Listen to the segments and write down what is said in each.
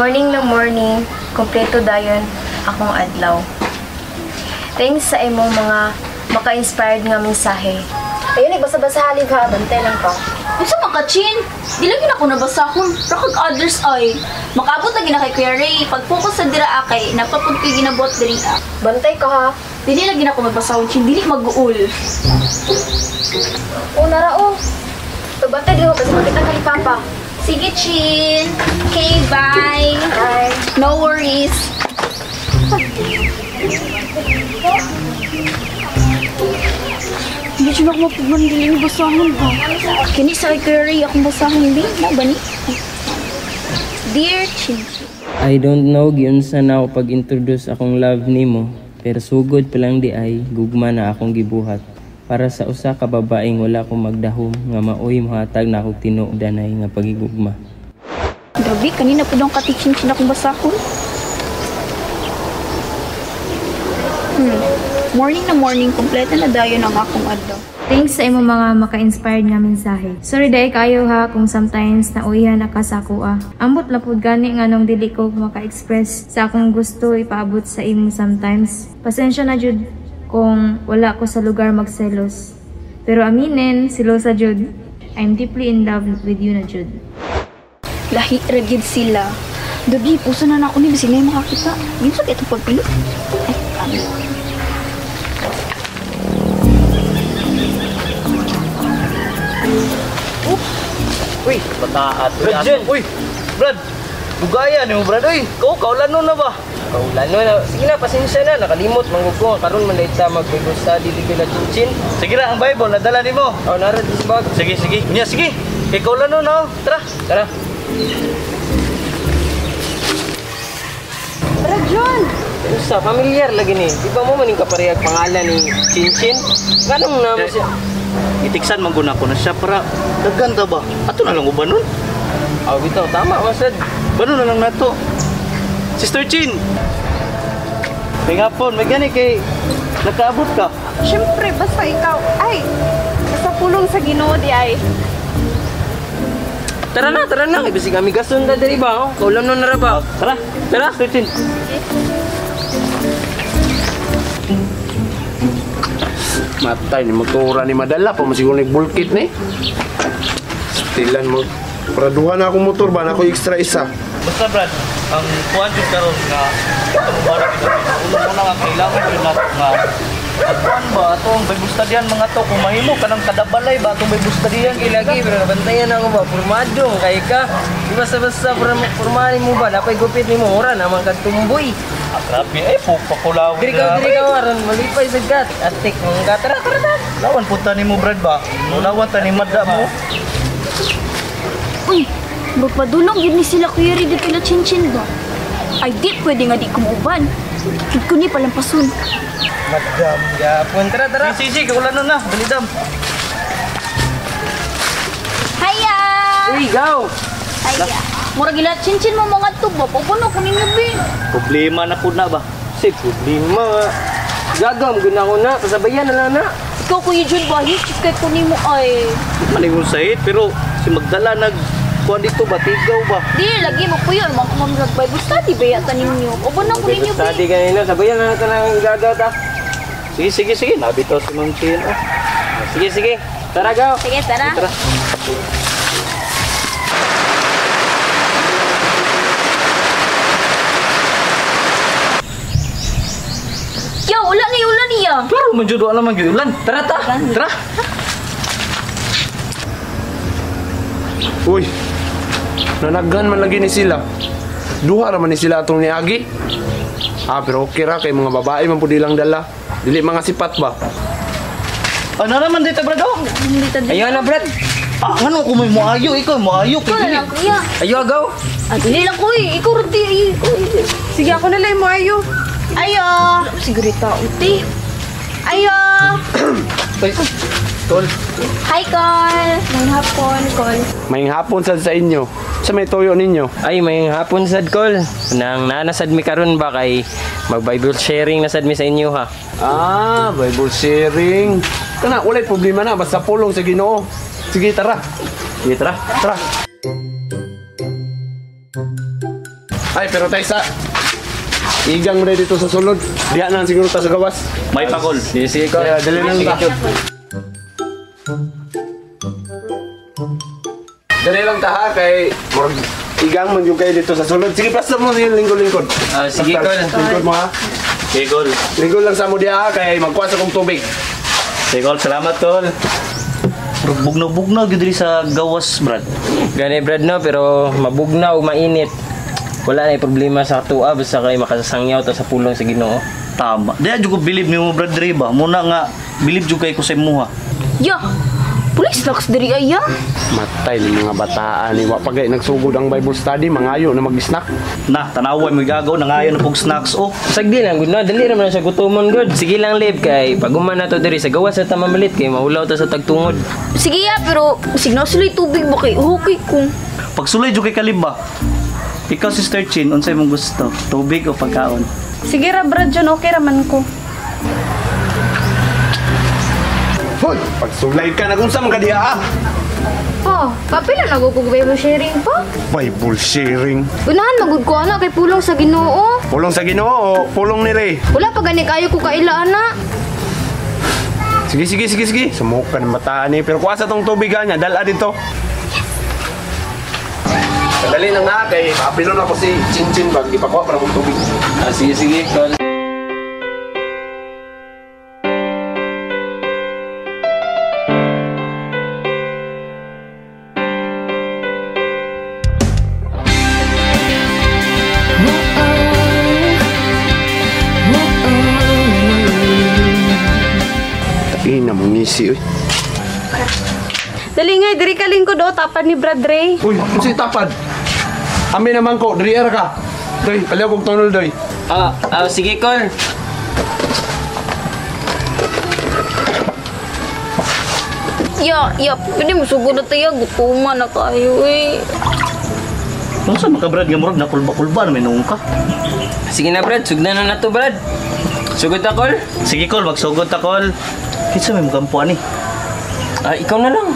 Morning na morning, kompleto dayon akong adlaw. Thanks sa imong mga maka-inspired nga mensahe. Ayun, nagbasa-basa halib ha. Bantay lang ka. Unsa man ka, Chin? Di lang yun ako nabasahon. Rakag others ay. Makaabot na gina kay Kuya Ray. Pag-focus sa dira kay napapud ko'y ginabuhat diri ah. Bantay ka ha. Dili lang gina ako magbasahon, Chin. Dili mag-uul. O, nara o. Pagbantay, di ko kasi makita ka ni Papa. Sige, Chin. Okay, bye. Bye. No worries. Hindi siya ako mapugman, dili ni basahon ba? Kini sa kay Kuya Ray, akong basahon, di? Mo ba ni? Dear Chin Chin. I don't know giunsa na ako pag-introduce akong love nimo, pero sugod pa lang di ay gugma na akong gibuhat. Para sa usa ka babaeng wala ko magdahom nga maoy mohatag na akong tinuod danay nga pagigugma. Grabe, kanina po daw kati Chin Chin akong basahon. Morning na morning, kompleto na dayon ang akong adlaw. Thanks sa imong mga maka-inspired nga mensahe. Sorry dai kayo ha kung sometimes nauihan na ka sa ako ah. Ambot la pud gani nga nung dili ko maka-express sa akong gusto ipaabot sa imo sometimes. Pasensya na jud kung wala ko sa lugar magselos. Pero aminin, silosa jud. I'm deeply in love with you na jud. Lahi ra gid sila. Gabi, puso na nako ni bisig na makakita. Minsan itong pagpilo. Ay, ano? Uy, bataat. Brad Jun. Uy, Brad. Bugaya ni mo, Brad. Uy, ikaw, kaulano na ba? Kaulano na. Sige na, pasensya na. Nakalimot, manggug ko. Karon man ta mag-Bible study dito na Chinchin. Sige na, ang Bible, nadala ni mo. Oh, nara di sa bag. Sige, sige. Nya, sige. Kay kaulano na, oh. Tara. Tara. Brad John! Usa, familiar lagi ni. Di ba mo maning kaparehag pangalan ni Chinchin? Ganong na mo siya? Itiksan man guna ko na siya para daghan ta ba? Ato na lang uban nun. Oh, bitaw tama masad. Banon na lang nato. Sister Chin. May hapon, may gani kay nakaabot ka. Siyempre, basta ikaw. Ay, basta pulong sa Ginoo di ay. Tara na, tara na. Ibig kami gason ta diri ba? Oh? Kaulam nun na ra ba? Tara, Tara. Sister Chin. Matay ni motora ni madala pa masiguro ni bulkit ni. Stilan mo. Praduhan na akong motor ba na ako extra isa. Basta Brad, ang kuan jud karon nga para ulo mo na nga kailangan jud nato nga kuan ba atong Bible studyan mga to kung mahimo kanang kadabalay ba atong Bible studyan Lagi lagi pero nabantayan ako ba formado kay ka. Di basta-basta pormahan mo ba napay gupit nimo ora naman kag tumboy. Ah, grabe ay po pakulaw. Diri ka aron malipay sa gat. Atik mong ka tara tara tara. Lawan punta nimo Brad ba? Lawan ta ni madda mo. Uy, magpadulong yun ni sila Kuya Ray dito na Chin Chin ba? Ay, di pwede nga di kumuban. Kid ko ni palampasun. Madam gapon tara tara. Sige, sige, kaulano na. Dali dam. Hiya! Uy, gaw. Hiya! Mura gila Chin Chin mo mga tubo. Papuno ko ninyo, be. Problema na pud na ba? Si problema nga. Gagam guna ko na kasabayan na lang na. Ikaw, Kuya Jun ba? Hit kay ko nimo ay. Malingon sahit pero si magdala nag kuan dito ba tigaw ba? Di, lagi mo kuya. Mga kumamrag Bible study ba yata ninyo? Papuno ko ninyo, be. Study kanina sabayan na nato nang gagaw ta. Sige, sige, sige. Nabitaw si Ma'am Chin. Oh. Sige sige. Tara gaw. Sige, tara. Tara. Yo, ulan ni, ulan niya. Klaro man jud wala man gyud ulan. Tara ta. Tara. Uy. Nanaghan man lagi ni sila. Duha ra man ni sila atong niagi. Ah, pero okay ra kay mga babae man pud ilang dala. Dili mga sipat ba? Ano naman dito Brad? Oh? Ayaw na Brad. Ah, ngano ko may moayo ikaw moayo Ikaw na lang, kuya. Ayaw gaw. Ah, dili lang, kuya. Ikaw rin, di. Ikaw, Sige, ako na lang mo ayo. Ayo! Sigurita, uti. Ayo! Tol. Hi, Col. May hapon, Col. May hapon sad sa inyo. Sa may toyo ninyo. Ay, may hapon sad kol. Nang nanasad mi karon ba kay mag Bible sharing na sad mi sa inyo ha. Ah, Bible sharing. Kana walay problema na basta pulong sa Ginoo. Sige, tara. Sige, tara. Tara. Ay, pero tayo sa igang mo dito sa sulod. Diha na siguro ta sa gawas. May pakol. Sige, sige, Kol. Kaya dali lang ta. Dali lang ta ha kay murag igang man yung kayo dito sa sulod. Sige, plasta mo yung lingkod-lingkod. Ah, sige, Kol. Lingkod mo ha. Sige, Kol. Lingkod lang sa mo diha ha kay magkuha sa kong tubig. Sige, Kol. Salamat, Kol. Bugnaw-bugnaw gyud diri sa gawas, Brad. Gani Brad no, pero mabugnaw, mainit. Wala na problema sa atua basta kay makasasangyaw ta sa pulong sa Ginoo. Tama. Diha jud ko believe nimo, Brad diri ba? Muna nga believe jud kay ko sa imuha. Ya, pulis snacks diri ay ya. Matay ni mga bataan ni wa pa gay nagsugod ang Bible study mangayo na mag-snack. Na, tanaway mo gagaw nangayo na pog snacks oh. Sagdi lang gud no, dali ra man na siya gutomon gud. Sige lang lib kay pag-uman na to diri sa gawas sa tamamalit kay mahulaw ta sa tagtungod. Sige ya, pero signaw sila tubig ba kay okay kung. Pagsulay jud kay kalimba. Ikaw, Sister Chin, unsay mong gusto? Tubig o pagkaon? Sige ra Brad John, okay ra man ko. Hoy, pagsulay ka na kung saan man ka diha ah. Oh, papila na gugug Bible sharing pa. Bible sharing. Unahan magud ko ana kay pulong sa Ginoo. Pulong sa Ginoo, pulong ni Ray. Wala pa gani kayo ko kaila ana. Sige, sige, sige, sige. Sumuka ka ng bataan eh. Pero kuha sa tong tubig ha niya. Dala dito. Sandali lang ha, kay apilon ako si Chin Chin bag. Ipakuha para kong tubig. Ah, sige sige, Kol. Tain na mong ngisi, uy. Dali nga, diri ka lingkod oh, tapad ni Brad Ray. Uy, ano si tapad? Amin naman ko, diri era ka. Doy, paliw kong tonol, doy. Ah, sige Kol. Ya, ya, pwede mo sugod na tayo, gutuman na kayo eh. Unsa man ka, Brad, nga murag nakulba-kulba na may nuong ka? Sige na Brad, sugdan na nato Brad. Sugod ta Kol. Sige, Kol, magsugod ta, Kol. Kinsa may mukampuan ni? Ah, ikaw na lang.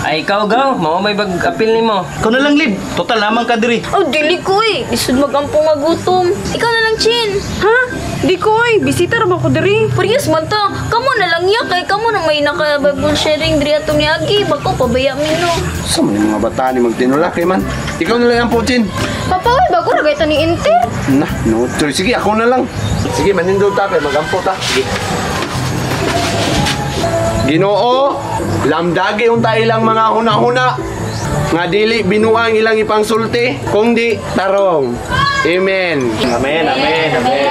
Ay, ikaw gaw, mao may bag-apil nimo. Ikaw na lang, Lib. Total lamang ka diri. Oh, dili ko eh. Lisod magampo nga gutom. Ikaw na lang, Chin. Ha? Di ko oy, bisita ra ba ko diri? Parehas man ta. Kamo na lang ya kay kamo na may naka Bible sharing diri atong niagi. Bako pabaya mi no. Sa man yung mga bataan ni magtinula kay man. Ikaw na lang ang po, Chin. Papa, oy, bago ra gayta ni Inter. Na, no choice. Sige, ako na lang. Sige, manindot ta kay magampo ta. Sige. Ginoo, lamdagi unta ilang mga huna-huna. Nga dili binuang ilang ipangsulti, kung di tarong. Amen. Amen, amen, amen.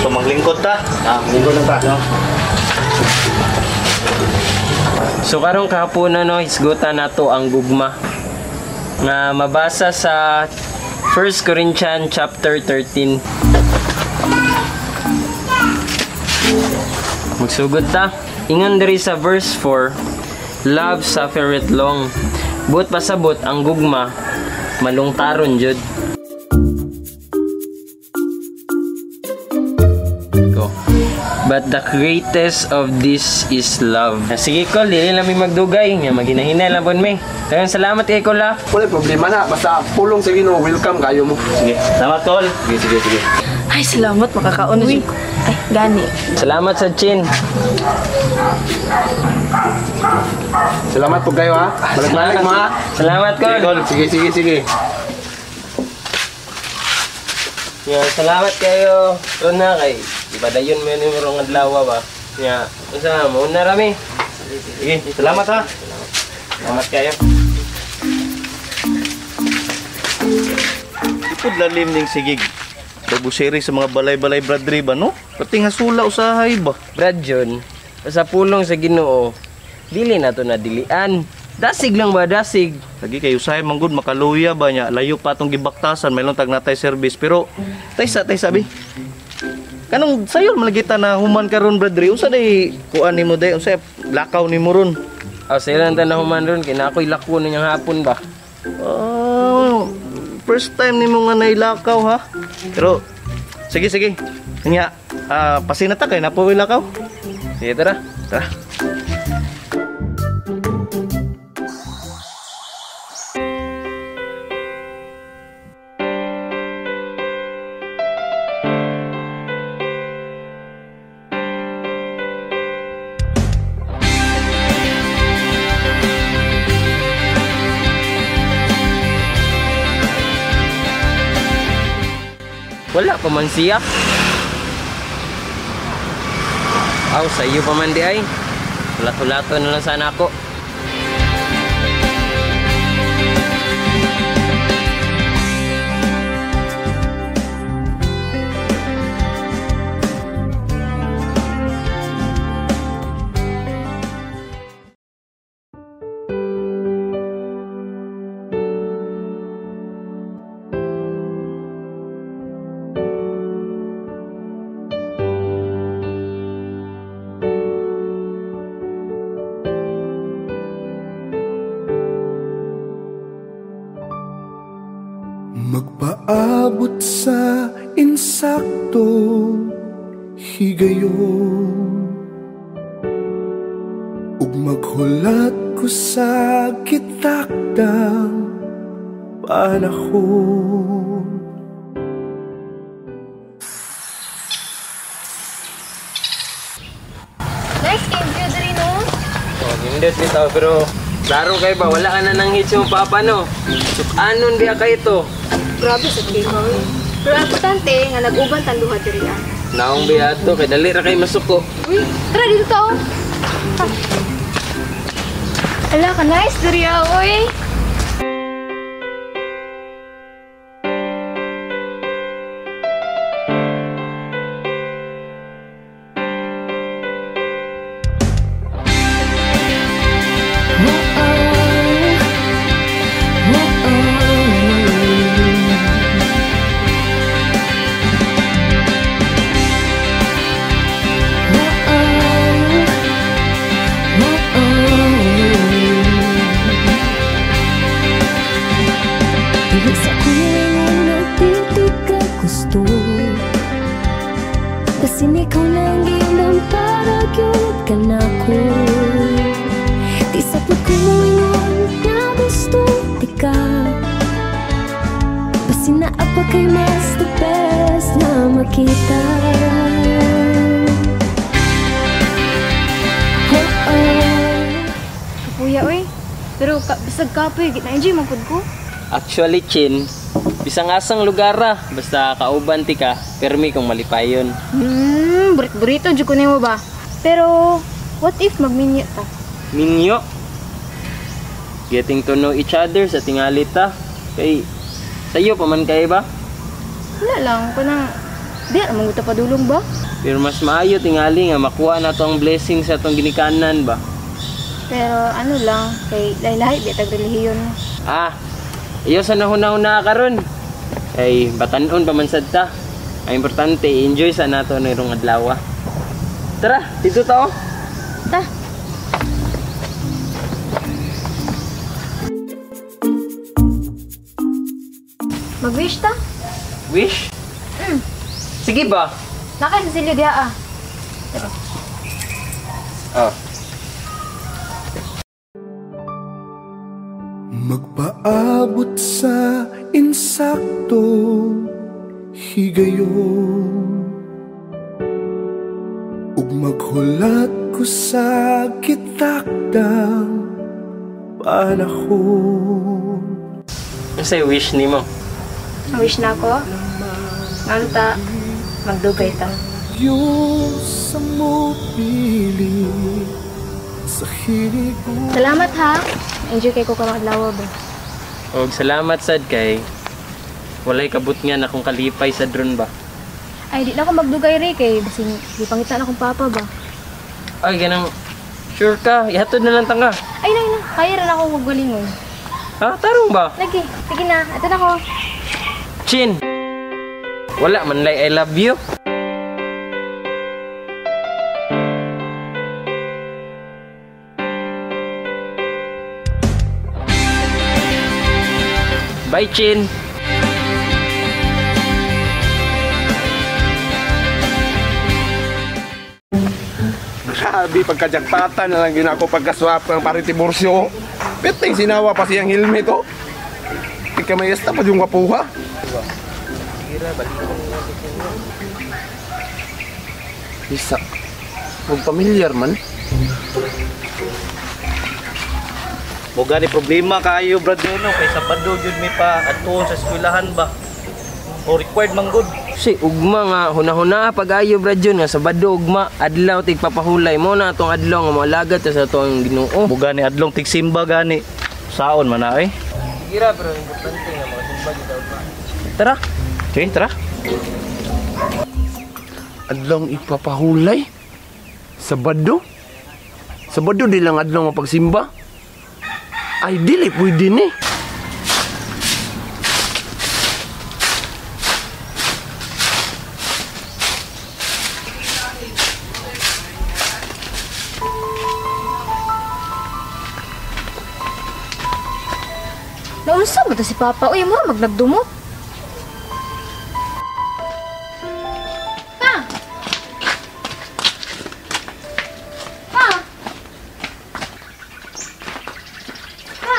So maglingkod ta. Ah, lingkod lang ta. So karong kahapon no, hisgutan nato ang gugma nga mabasa sa 1 Corinthians chapter 13. Magsugod ta. Ingon diri sa verse 4, love suffereth long. Buot pasabot ang gugma malungtaron jud. Go. But the greatest of this is love. Sige, Kol, dili lang mi magdugay. Nga maghinahina lang pud mi. Daghang salamat kay Kol, ha. Wala problema na. Basta pulong sa Ginoo, welcome kayo mo. Sige, salamat, Kol. Sige, sige, sige. Ay, salamat makakaon na jud ko. Ay, gani. Salamat sa Chin. Salamat po kayo ha. Balik-balik mo ha. Salamat, Kol. Sige, sige, sige. Ya, salamat kayo. Ron na kay ipadayon mo yung rong adlaw ba. Ya, unsa mo na rami. Sige, salamat ha. Salamat kayo. Ipod lalim ning sigig. Bible sharing sa mga balay-balay, Brad Ray ba, no? Pating hasula usahay ba? Brad John, sa pulong sa Ginoo, dili na to nadilian. Dasig lang ba, dasig? Lagi kay usahay man gud makaluya ba niya. Layo pa atong gibaktasan, may tag natay service pero taysa taysa bi. Kanong sayon man lagi ta na human karon Brad Ray, unsa day kuan nimo day, unsa lakaw nimo ron? Oh, sayo lang ta na human ron kay na ako'y lakwo ninyang hapon ba. Oh, first time nimo nga nailakaw ha. Pero sige sige. Nya, pasina ta kay napoy lakaw. Sige tara. Tara. Wala pa man siya. Aw, sa iyo pa man di ay. Hulat-hulato na lang sana ako. Magpaabot sa insaktong higayon ug maghulat ko sa kitakdang panahon. Nice game view diri no. Oh, nindot bitaw pero klaro kay ba wala ka na nang hits mo papa no. Sukanon biya kay ito. Grabe sa kay ko. Pero ang importante nga nag-uban tan duha diri ah. Naong biya ato kay dali ra kay masuko. Uy, tara dito ta oh. Ala ka nice diri ah, oy. Basin ikaw lang gindam para gyud ka na ko. Di sa pagkuingon na gusto di ka. Basin na apa kay mas the best na makita. Oh, oh. Kapuya oy. Pero bisag kapoy, na-enjoy man pud ko. Actually, Chin, bisang asang lugar ra, basta kauban ti ka, permi kong malipayon. Burit-burito jud ko nimo ba? Pero what if magminyo ta? Minyo? Getting to know each other sa tingali ta. Kay sayo pa man kay ba? Wala lang kanang di ra man gud ta padulong ba? Pero mas maayo tingali nga makuha na to ang blessing sa atong ginikanan ba. Pero ano lang kay lahi-lahi di tag relihiyon. Ah, iyo sa nahuna-huna karon. Kay batan-on pa man sad ta. Ang importante enjoy sa nato na irong adlaw. Tara, dito ta oh. Ta. Mag-wish ta? Wish? Sige ba? Naka Cecilio diha ah. Ah. Magpaabot sa insaktong higayon ug maghulat ko sa kitakdang panahon. Unsay wish nimo? Ang wish na ako, nganta magdugay ta. Diyos ang mopili sa hilig. Salamat ha. Enjoy kay ko karong adlaw ba. Og salamat sad kay walay kabut nga na akong kalipay sa drone ba. Ay di na ako magdugay re kay basin gipangita na akong papa ba. Ay ganang sure ka, ihatod na lang ta nga. Ay na na, kaya ra na ako maggalingon. Ha, tarong ba? Lagi, sige na, ato na ko. Chin. Wala man lay I love you. Bye, Chin. Grabe, pagkajakpatan na lang yun ako pagkaswap ng paritiborsyo. Piting sinawa pa siyang helmet, oh. Ika may esta pa yung wapuha. Isa, huwag pamilyar man. Mo gani problema kaayo brad no kay Sabado jud mi pa adtuon sa eskwelahan ba. O required man gud. Si ugma nga hunahuna pag-ayo Brad Jun nga Sabado ugma adlaw tigpapahulay mo na atong adlaw nga moalagad ta sa atong Ginoo. Bugani adlong tigsimba gani. Saon man na eh. Sige ra pero importante nga makasimba gyud ugma. Tara. Okay, tara. Adlong ipapahulay? Sabado? Sabado di lang adlong mapagsimba? Ay dili pwede ni. Naunsa ba ta si Papa? Uy, mura magnagdumot. Pa! Pa! Pa!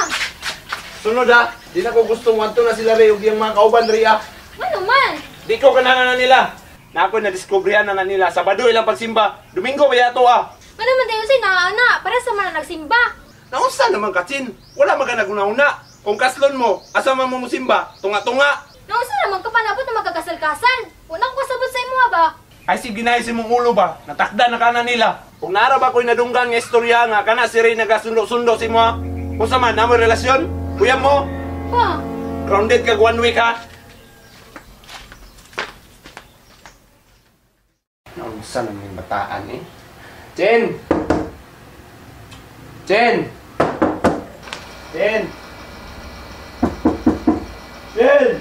Sunod ha, di na ko gustong wanto na sila Ray ug iyang mga kauban Ray ah. Ano man? Di ko kananan na nila. Na ako na-discoveryhan na nila. Sabado ilang pagsimba, Domingo ba yato ah. Ano man tayo say naana, para sa man nagsimba. Naunsa naman kachin? Wala man ka naguna-una. Kung kaslon mo, asa man mo musimba? Tunga-tunga. Naunsa naman ka panabot na magkakasal-kasal. Wala ko kasabot sa imo ba? Ay sige na si mong ulo ba? Natakda na kana nila. Kung naara ba ko'y nadunggan nga istorya nga kana si Ray nagasundo-sundo si mo. Unsa man namo relasyon? Kuya mo? Pa. Grounded kag 1 week ha. Naunsa naman yung bataan eh. Chen! Chen! Chen! Chen!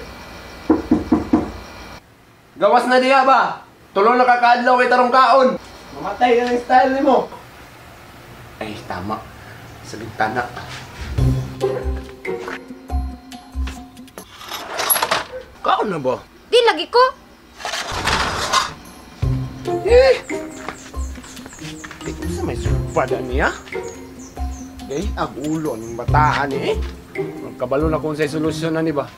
Gawas na diya ba? Tulo na kakaadlaw kay tarong kaon. Mamatay ka ng style nimo. Ay, tama. Sa bintana. Kaon na ba? Di lagi ko. Eh! Di sa may supada niya. Eh, ag ulo ng bataan eh. Magkabalo na kung sa solusyon na ni ba?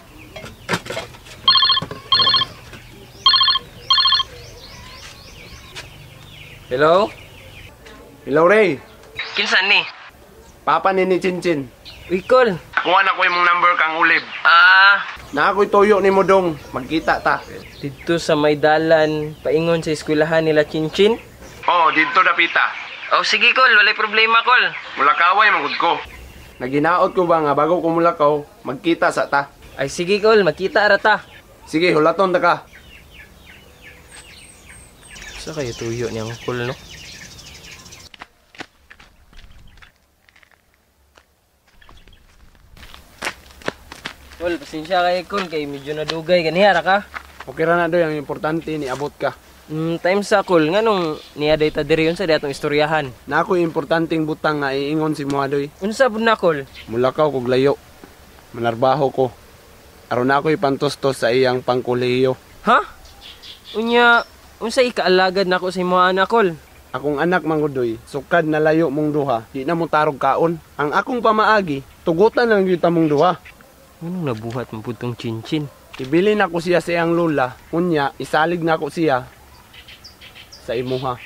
Hello? Hello, Ray. Kinsa ni? Papa ni Chinchin. Uy, Col. Kuha na ko imong number kang ulib. Ah. Na ako'y toyo ni mo dong. Magkita ta. Dito sa may dalan, paingon sa eskwelahan nila Chinchin? Oh, dito dapita. Oh, sige, Col. Walay problema, Col. Mulakaway, magud ko. Naginaot ko ba nga bago ko mulakaw, magkita sa ta. Ay, sige, Col. Magkita ra ta. Sige, hulaton ta ka. Sa kayo tuyo niyang Col, no? Col, pasensya kay Col, kay medyo nadugay. Ganiha ra ka? Okay ra na doy, ang importante ni abot ka. Time sa Col, nganong niya day ta diri unsa di atong istoryahan? Na ako'y importanteng butang nga iingon si Muadoy. Unsa pud na, Col? Mulakaw kog layo. Manarbaho ko. Aron ako'y pantustos sa iyang pangkolehiyo. Ha? Unya, unsa ikaalagad nako sa imong anak, Col? Akong anak mangudoy, sukad na layo mong duha, di na mo tarog kaon. Ang akong pamaagi, tugutan lang gyud ta mong duha. Anong nabuhat mo pud tong Chinchin? Ibili na ko siya sa iyang lola, unya isalig na ko siya sa imuha.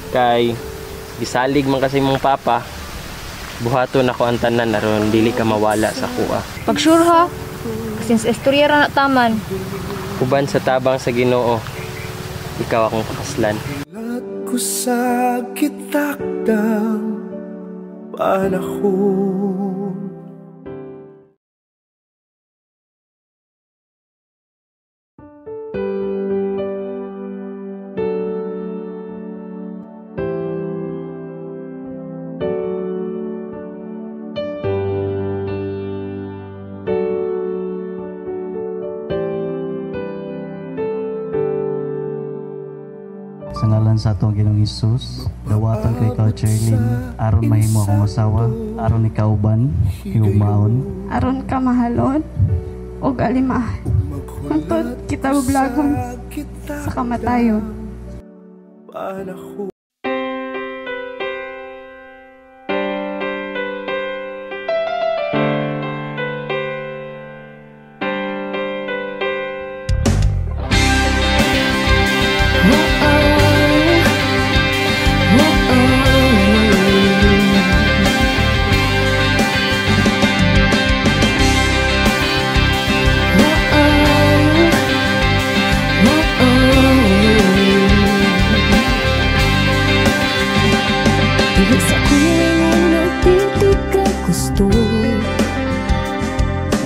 Kay gisalig man kasi mong papa, buhaton ako ang tanan aron dili ka mawala sa kuha. Pag sure ha, since istorya ra na taman. Uban sa tabang sa Ginoo, ikaw akong pakaslan. Lahat ko sa kitakdang panahon. Sa ngalan sa atong Ginoong Hesus, dawatan ko ikaw, Sherlyn, aron mahimo akong asawa, aron ikaw uban, higugmaon, aron ka mahalon ug alimahan. Hangtod kita bublagon sa kamatayon.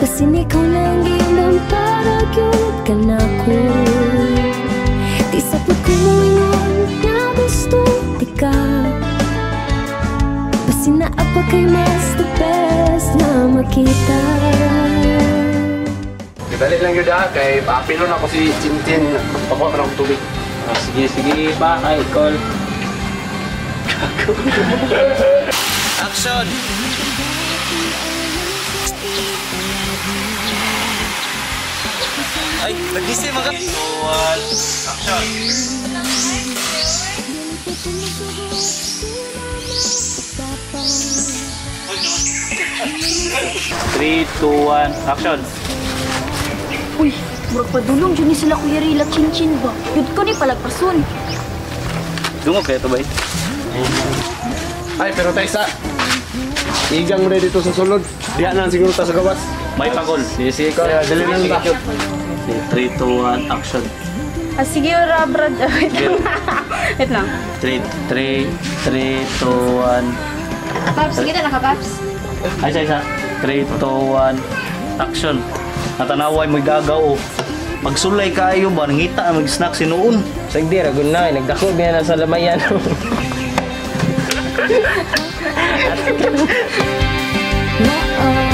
Basin ikaw lang gindam para gyud ka nako. Di sa pud ko moingon nga gusto tika. Basin naa pa kay mas the best nga makita. Dali lang yun ah, kay paapilo na ako si Tintin. Pakuha pa ng tubig. Ah, sige, sige pa, ay, call. Action! Ay, nagisi mga... Action! 3, 2, 1, action! Uy, murag padulong jud ni sila Kuya Ray la Chinchin ba. Yud ko ni palagpason. Dungog kayo to ba? Ay, pero Taysa, igang mo na dito sa sulod. Diya na siguro ta sa gawas. May pagol. Sige, sige, call. Kaya dali lang ta. 3, 2, 1, action. Ah, sige, ora, brad. Wait lang. Wait lang. 3, 3, 3, 2, 1. Paps, sige na naka, Paps. Ay, isa, isa. 3, 2, 1, action. Natanaway mo'y gagaw oh. Magsulay kayo ba? Nangita ang mag-snack sinuon. Sagdi, ragun na. Eh. Nagdako, na sa lamayan. Oo.